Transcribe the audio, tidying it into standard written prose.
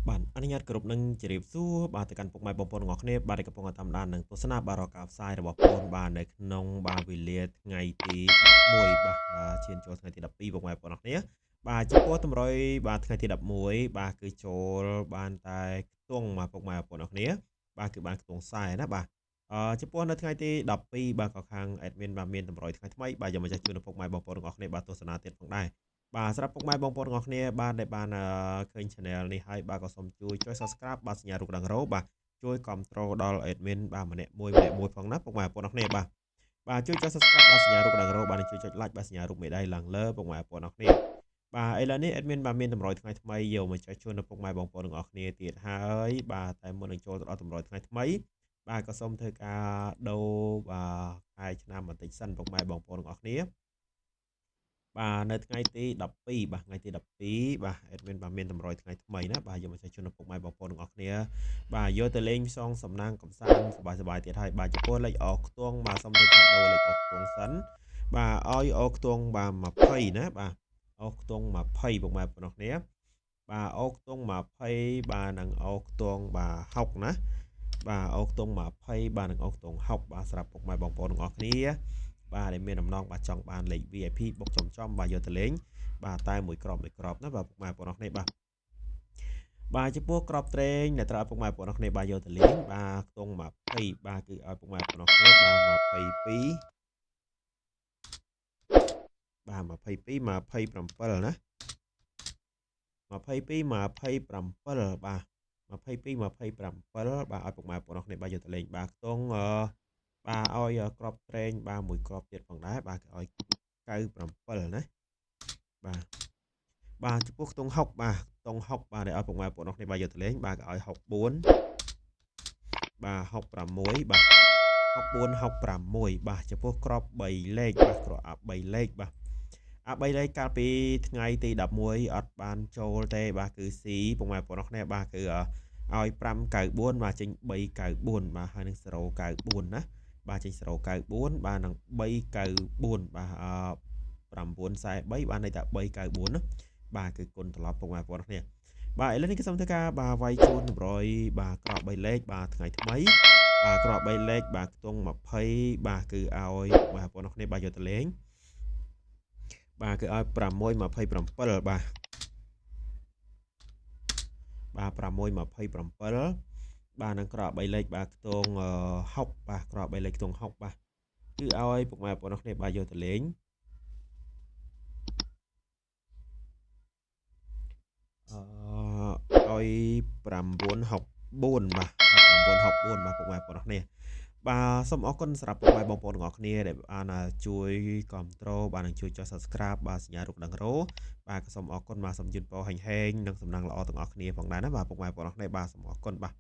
បាទអនុញ្ញាតគោរពនឹងជម្រាបសួរបាទទៅកាន់ពុកម៉ែបងប្អូនទាំងអស់គ្នាបាទដែលកំពុងតាមដាននិងទស្សនាបាទរកការផ្សាយរបស់បងបាទនៅក្នុងបាទវេលាថ្ងៃទី11បាទឈានចូលថ្ងៃទី12ពុកម៉ែបងប្អូនទាំងអស់គ្នាបាទចំពោះតម្រុយបាទថ្ងៃទី11បាទគឺចូលបានតែខ្ទង់បាទពុកម៉ែបងប្អូនទាំងអស់គ្នាបាទគឺបានខ្ទង់ខ្សែណាបាទចំពោះនៅថ្ងៃទី12បាទក៏ខាង admin បាទមានតម្រុយថ្ងៃថ្មីបាទយកមកចែកជូនដល់ពុកម៉ែបងប្អូនទាំងអស់គ្នាបាទទស្សនាទៀតផងដែរបាទសម្រាប់ពុកម៉ែបងប្អូនទាំងអស់គ្នាបាទដែលបានឃើញ channel នេះហើយបាទក៏សូមជួយចុច Subscribe បាទសញ្ញារូបកណ្ដឹងរោបាទជួយគ្រប់គ្រងដល់ admin បាទម្នាក់មួយម្នាក់មួយផងណាពុកម៉ែបងប្អូនទាំងអស់គ្នាបាទបាទជួយចុច Subscribe បាទសញ្ញារូបកណ្ដឹងរោបាទនិងជួយចុច Like បាទសញ្ញារូបមេដៃឡើងលើពុកម៉ែបងប្អូនទាំងអស់គ្នាបាទឥឡូវនេះ admin បាទមានតម្រុយថ្ងៃថ្មីយកមកចែកជូនដល់ពុកម៉ែបងប្អូនទាំងអស់គ្នាទៀតហើយបាទតែមុននឹងចូលទៅដល់តម្រុយថ្ងៃថ្មីបាទក៏សូមធ្វើការដូរបាទខែឆ្នាំបន្តិចសិនពុកម៉ែបងប្អូនទាំងអស់គ្នាបាទនៅថ្ងៃទី12បាទថ្ងៃទី12បាទ admin បាទមានតម្រុយថ្ងៃថ្មីណាបាទយកមកចែកជូនដល់ពុកម៉ែបងប្អូនទាំងអស់គ្នាបាទយកទៅលេងផ្សងសំណាងកំសាន្តសប្បាយៗទៀតហើយបាទចំពោះលេខអខ្ទង់បាទសូមធ្វើការដូរលេខអខ្ទង់សិនបាទឲ្យអខ្ទង់បាទ20ណាបាទអខ្ទង់20ពុកម៉ែបងប្អូនទាំងគ្នាបាទអខ្ទង់20បាទនិងអខ្ទង់បាទ60ណាបាទអខ្ទង់20បាទនិងអខ្ទង់60បាទសម្រាប់ពុកម៉ែបងប្អូនទាំងអស់គ្នាបាទដែលមានដំណងបាទចង់បានលេខ VIP បុកចំចំបាទយកទៅលេងបាទតែមួយក្របមួយក្របណាបាទពុកម៉ែបងប្អូនគ្នាបាទបាទចំពោះក្របត្រេងដែលត្រូវឲ្យពុកម៉ែបងប្អូនគ្នាបាទយកទៅលេងបាទខ្ទង់20បាទគឺឲ្យពុកម៉ែបងប្អូនគ្នាបាទ22បាទ22 27ណា22 27បាទ22 27បាទឲ្យពុកម៉ែបងប្អូនគ្នាបាទយកទៅលេងបាទខ្ទង់បាទឲ្យក្របត្រេងបាទមួយក្របទៀតផងដែរបាទគេឲ្យ97ណាបាទបាទចំពោះខ្ទង់60បាទខ្ទង់60បាទដែលឲ្យពុកម៉ែបងប្អូនគ្នាបាទយកទៅលេងបាទគេឲ្យ64បាទ66បាទ64 66បាទចំពោះក្រប3លេខបាទក្របអា3លេខបាទអា3លេខកាលពីថ្ងៃទី11អត់បានចូលទេបាទគឺ C ពុកម៉ែបងប្អូនគ្នាបាទគឺឲ្យ594បាទចេញ394បាទហើយនឹង094ណាបាទចេញ094បាទនឹង394បាទ943បាទន័យថា394ណាបាទគឺគុណត្រឡប់ពុកម៉ែបងប្អូនគ្នាបាទឥឡូវនេះគឺសូមធ្វើការបាទវាយជូន100បាទក្រប3លេខបាទថ្ងៃថ្មីបាទក្រប3លេខបាទខ្ទង់20បាទគឺឲ្យបងប្អូនគ្នាបាទយកទៅលេងបាទគឺឲ្យ6 27បាទបាទ6 27បាទនឹងក្រប3លេខបាទខ្ទង់60បាទក្រប3លេខខ្ទង់60បាទគឺឲ្យពុកម៉ែបងប្អូនគ្នាបាទយកទៅលេងឲ្យ964បាទ964បាទពុកម៉ែបងប្អូនគ្នាបាទសូមអរគុណសម្រាប់ពុកម៉ែបងប្អូនទាំងអស់គ្នាដែលបានជួយគ្រប់គ្រងបាទនិងជួយចុច Subscribe បាទសញ្ញារូបដឹងរោបាទក៏សូមអរគុណបាទសូមជូនពរហែងៗនិងសំណាងល្អទាំងអស់គ្នាផងដែរណាបាទពុកម៉ែបងប្អូនគ្នាបាទសូមអរគុណបាទ